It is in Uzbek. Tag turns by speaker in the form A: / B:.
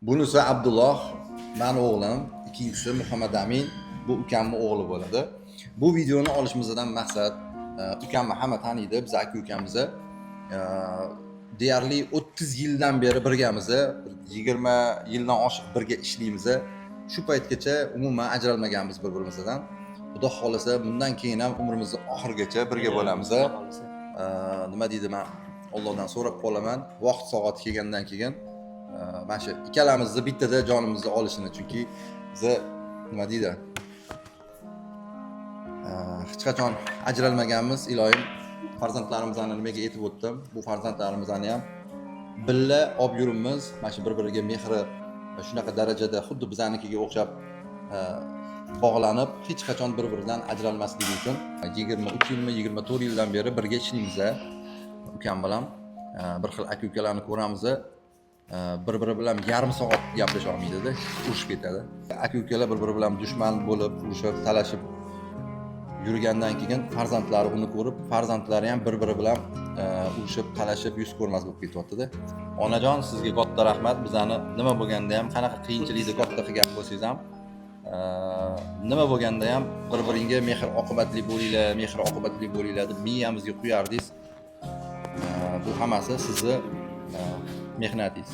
A: Bunisi Abdulloh, mani o'g'lim, ikkinchisi Muhammad Amin, bu ukamni o'g'li bo'ladi. Bu videoni olishimizdan maqsad, ukamni hamma taniydi, biz aka ukamiz. Deyarli 30 yildan beri birgamiz, 20 yildan oshiq birga ishlaymiz. Shu paytgacha umuman ajralmaganmiz bir-birimizdan. Xudo xohlasa, bundan keyin ham umrimizni oxirigacha birga bo'lamiz.
B: Xudo xohlasa.
A: Nima deydi, man Allohdan so'rab qolaman, vaqt soati kelgandan keyin mana shu ikkalamizni bittada jonimizni olishini, chunki biza, nima deydi, hech qachon ajralmaganmiz. Iloyim, farzandlarimizni, nimaga aytib o'tdim, bu farzandlarimizni ham birga olib yuribmiz. Mana shu bir biriga mehri shunaqa darajada, xuddi bizanikiga o'xshab bog'lanib, hech qachon bir biridan ajralmasligi uchun 23 yilmi, 24 yildan beri birga ishlaymiz ukam bilan. Bir xil aka ukalarni ko'ramiz, bir biri bilan yarim soat gaplasha olmaydida, urushib ketadi. Aka ukalar bir biri bilan dushman bo'lib, urushib, talashib yurgandan keyin farzandlari uni ko'rib, farzandlari ham bir biri bilan urushib, talashib, yuz ko'rmas bo'lib ketyaptida. Onajon, sizga katta rahmat. Bizani nima bo'lganda ham, qanaqa qiyinchilikda katta qilgan bo'lsangiz ham, nima bo'lganda ham bir biringga mehr oqibatli bo'linglar, mehr oqibatli bo'linglar deb miyamizga quyardingiz. Bu hammasi sizni mehnatingiz.